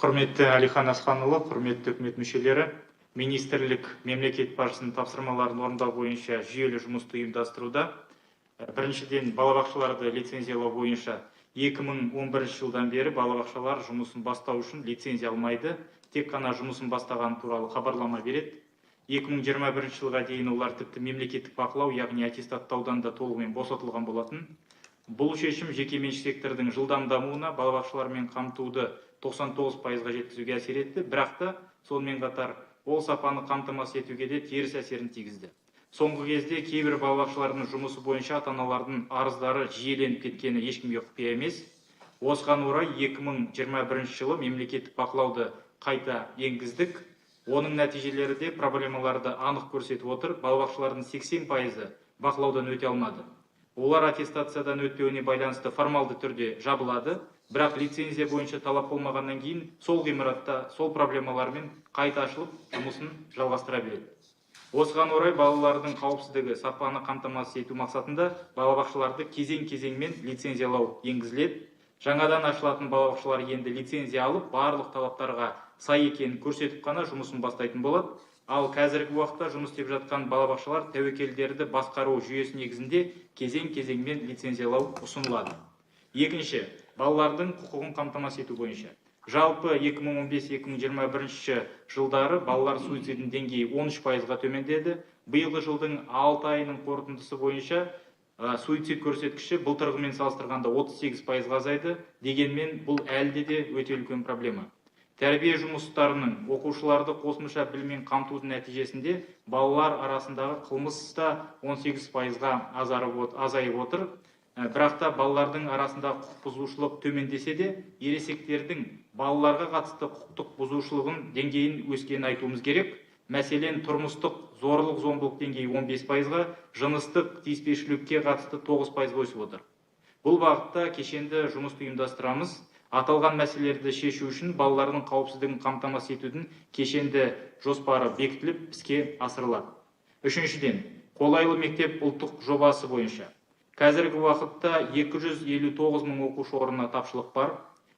Құрметті Әлихан Асханұлы, құрметті үкімет мүшелері, министрлік мемлекет басшысының тапсырмаларын орындау бойынша жүйелі жұмысты ұйымдастыруда. Біріншіден, балабақшаларды лицензиялау бойынша 2011 жылдан бері балабақшалар жұмысын бастау үшін лицензия алмайды, тек қана жұмысын бастаған туралы хабарлама береді. 2021 жылға дейін олар тіпті мемлекеттік бақылау, яғни аттестаттаудан да толығымен босатылған болатын. Бұл шешім жекеменшік сектордың жылдам дамуына, балабақшалармен қамтуды 99%-ға жеткізуге әсер етті, бірақ та сонымен қатар ол сапаны қамтамасыз етуге де теріс әсерін тигізді. Соңғы кезде кейбір балабақшалардың жұмысы бойынша ата-аналардың арыздары жиеленіп кеткені ешкімге құпия емес. Осыған орай 2021 жылы мемлекеттік бақылауды қайта енгіздік. Оның нәтижелері де проблемаларды анық көрсетіп отыр. Балабақшалардың 80%-ы бақылаудан өте алмады. Олар аттестациядан өтпеуіне байланысты формалды түрде жабылады, бірақ лицензия бойынша талап болмағаннан кейін сол ғимаратта сол проблемалармен қайта ашылып, жұмысын жалғастыра береді. Осыған орай балалардың қауіпсіздігі, сапаны қамтамасыз ету мақсатында балабақшаларды кезең-кезеңмен лицензиялау енгізіледі. Жаңадан ашылатын балабақшалар енді лицензия алып, барлық талаптарға сай екенін көрсетіп қана жұмысын бастайтын болады. Ал қазіргі уақытта жұмыс істеп жатқан балабақшалар тәуекелдерді басқару жүйесі негізінде кезең-кезеңмен лицензиялау ұсынылады. Екінші, балалардың құқығын қамтамасыз ету бойынша. Жалпы 2015-2021 жылдары балалар суицидінің деңгейі 13%-ға төмендеді. Биылғы жылдың 6 айының қорытындысы бойынша суицид көрсеткіші былтырғымен салыстырғанда 38%-ға азайды. Дегенмен бұл әлде де өте үлкен проблема. Тәрбие жұмыстарының оқушыларды қосымша біліммен қамтудың нәтижесінде балалар арасындағы қылмыс та 18%-ға азайып отыр. Бірақ та балалардың арасындағы құқық бұзушылық төмендесе де, ересектердің балаларға қатысты құқықтық бұзушылығын деңгейін өскенін айтуымыз керек. Мәселен, тұрмыстық зорлық-зомбылық деңгейі 15%-ға, жыныстық тиіспеушілікке қатысты 9%-ға өсіп отыр. Бұл бағытта кешенді жұмысты ұйымдастырамыз. Аталған мәселелерді шешу үшін балалардың қауіпсіздігін қамтамасыз етудің кешенді жоспары бекітіліп, іске асырылады. Үшіншіден, қолайлы мектеп ұлттық жобасы бойынша. Қазіргі уақытта 259 мың оқушы орнына тапшылық бар.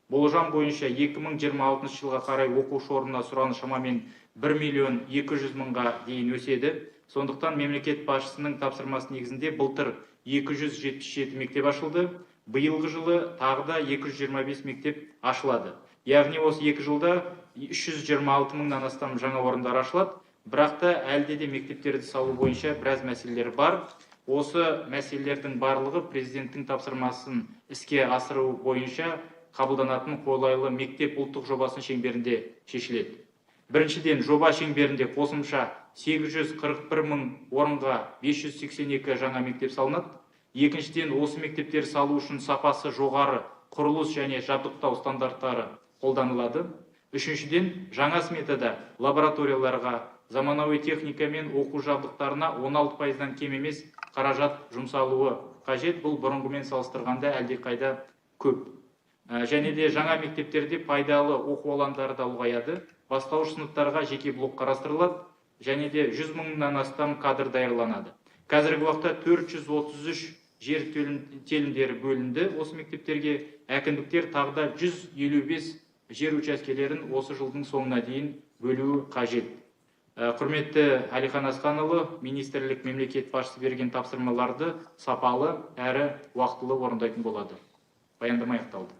Болжам бойынша 2026 жылға қарай оқушы орнына сұраныс шамамен 1 миллион 200 мыңға дейін өседі. Сондықтан мемлекет басшысының тапсырмасы негізінде былтыр 277 мектеп ашылды. Биылғы жылы тағы да 225 мектеп ашылады. Яғни осы 2 жылда 326 мыңнан астам жаңа орындар ашылады. Бірақ та әлде де мектептерді салу бойынша біраз мәселелер бар. Осы мәселелердің барлығы президенттің тапсырмасын іске асыру бойынша қабылданатын қолайлы мектеп ұлттық жобасының шеңберінде шешіледі. Біріншіден, жоба шеңберінде қосымша 841 мың орынға 582 жаңа мектеп салынады. Екіншіден, осы мектептер салу үшін сапасы жоғары құрылыс және жабдықтау стандарттары қолданылады. Үшіншіден, жаңа сметада лабораторияларға, заманауи техника мен оқу жабдықтарына 16%-дан кем емес қаражат жұмсалуы қажет. Бұл бұрынғымен салыстырғанда әлдеқайда көп. Және де жаңа мектептерде пайдалы оқу алаңдары да ұлғаяды. Бастауыш сыныптарға жеке блок қарастырылады және де 100 мыңнан астам кадр даярланады. Қазіргі уақытта 433 жер телімдері бөлінді осы мектептерге. Әкімдіктер тағы да 155 жер учаскелерін осы жылдың соңына дейін бөлуі қажет. Құрметті Әлихан Асханұлы, министрлік мемлекет басшысы берген тапсырмаларды сапалы әрі уақытылы орындайтын болады. Баяндама аяқталды.